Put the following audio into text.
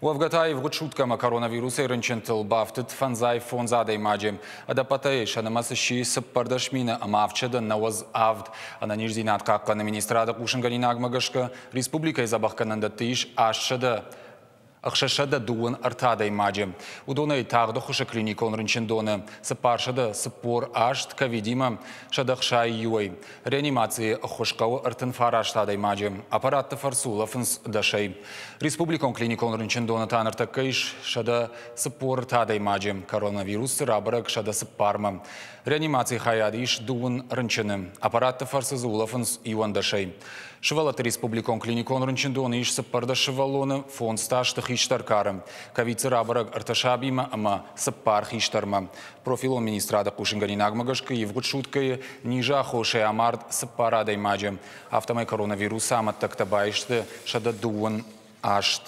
Уӕвгӕ та ивгъуыд суткӕмӕ коронавирусӕй рынчынтыл бафтыд 55 адӕймаджы. Ӕдӕппӕтӕй сӕ нымӕц сси 14 797. Ӕнӕниздзинад хъахъхъӕны министрады хъусынгӕнинагмӕ гӕсгӕ, республикӕйы дзӕбӕхгӕнӕндӕтты ис 633 адӕймаджы. Уыдонӕй тагъд ӕххуысы клиникон рынчындоны 448, ковидимӕ 161-ӕй. Реанимацийы ӕххуыс хъӕуы 39 адӕймаджы. Аппаратты фӕрцы улӕфынц дӕсӕй. Республикон клиникон рынчындоны та ныртӕккӕ ис 143 адӕймаджы. Коронавирусы рабӕрӕг 104-мӕ. Реанимацийы хайады ис дыууын рынчыны. Аппаратты фӕрцы дзы улӕфынц иуӕндӕсӕй. Сывӕллӕтты республикон клиникон рынчындоны ис 14 сывӕллоны, фондз та сты хистӕр кары. Ковид дзы рабӕрӕг ӕртӕ сабимӕ ӕмӕ цыппар хистӕрмӕ. Профилон министрады хъусынгӕнинагмӕ гӕсгӕ ивгъуыд суткӕйы низы аххосӕй амард цыппар адӕймаджы. Афтӕмӕй коронавирусы амӕттӕгтӕ баисты 128.